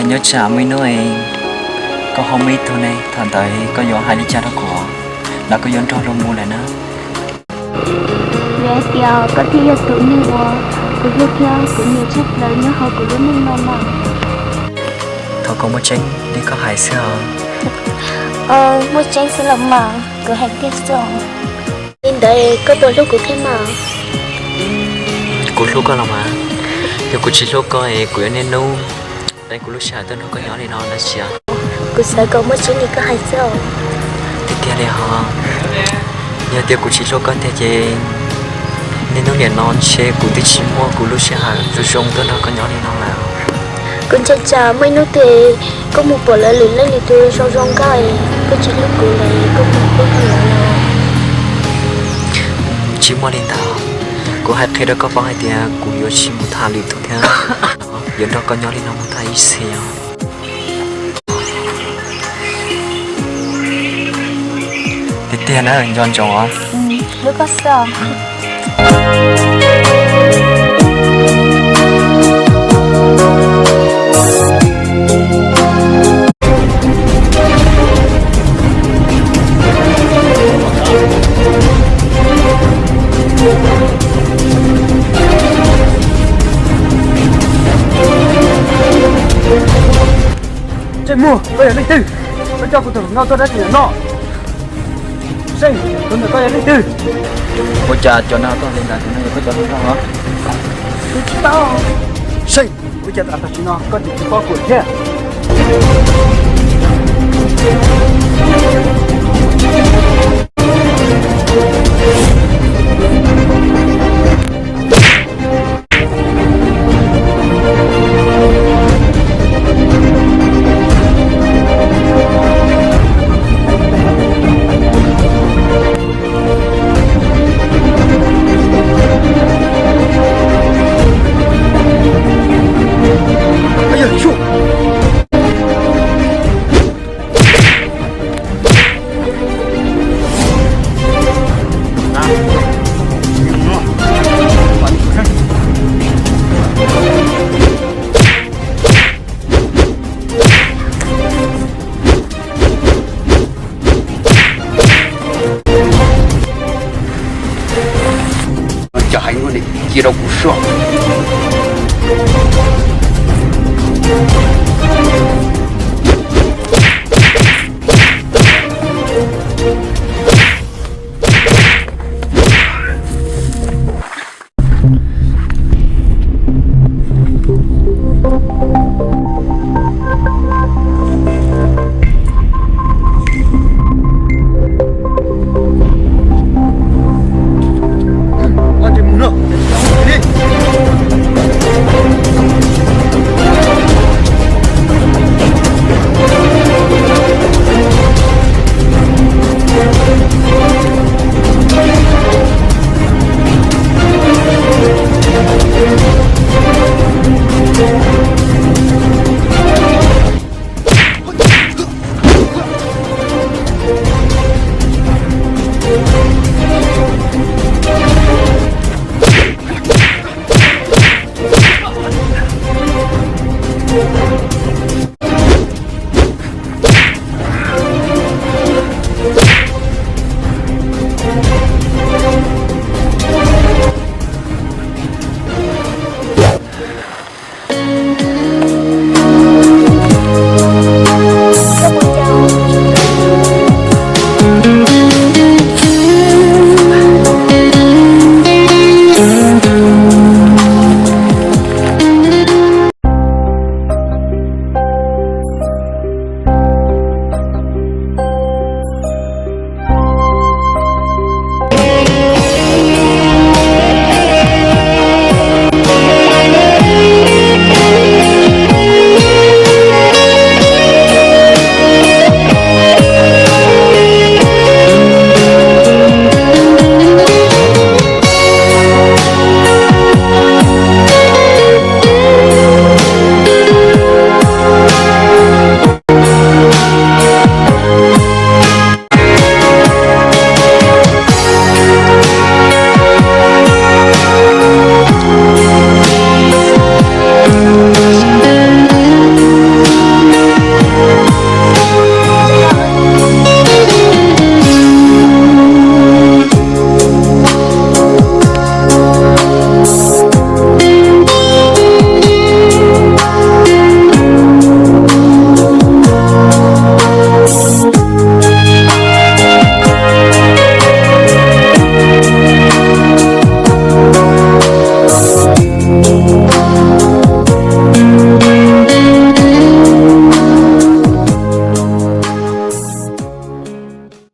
Nyob tsam muaj ib hnub koj ho muaj ib tug ne, thaum ntawd koj yuav hais li cas rau kuv, los koj yuav nrog luag mus lawm na? Vim hais tias koj thiaj yog tus neeg uas kuv hlub thiab kuv nyiam tshaj plaws nyob hauv kuv lub neej no mas. Thov kom muaj tseeb li koj hais xwb os. Muaj tseeb xwb los mas, kuv hais tiag xwb. Li ntawd koj puas hlub kuv thiab mas? Kuv hlub koj los mas. Yog kuv tsis hlub koj es kuv yuav niaj hnub peb kuv lub sij hawm tuaj nrog koj nyob li no los sis? Kuv xav kom muaj tseeb li koj hais xwb os. Tiag tiag li hos, yog tias kuv tsis hlub koj tiag ces niaj hnub nim no ntshe kuv twb tsis muaj kuv lub sij hawm zoo zoo tuaj nrog koj nyob li no lawm. Kuv ntshai tsam muaj ib hnub twg koj mus pom lawv lwm leej lwm tus zoo zoo nkauj, koj tsis hlub kuv lawm, koj mus hlub lawv los. Tsis muaj li ntawd, kuv hais qhia rau koj paub hais tias kuv yuav tsis mus tham lwm tus thiab, yuav nrog koj nyob li no mus tag ib txhis os. Tiag tiag na, nco ntsoov os. Tseej Muag, koj yog leej twg? Koj coj kuv tus hluas nkauj tuaj dab tsi no? Seej, tus ntawm koj yog leej twg? Ua cas cov no tuaj li ntawd, tus no yog koj cov hluas nkauj los? Kuv tsis paub. Seej, ua cas tam sim no koj tseem tsis paub kuv thiab? Cov heev ua cia rau kuv soj.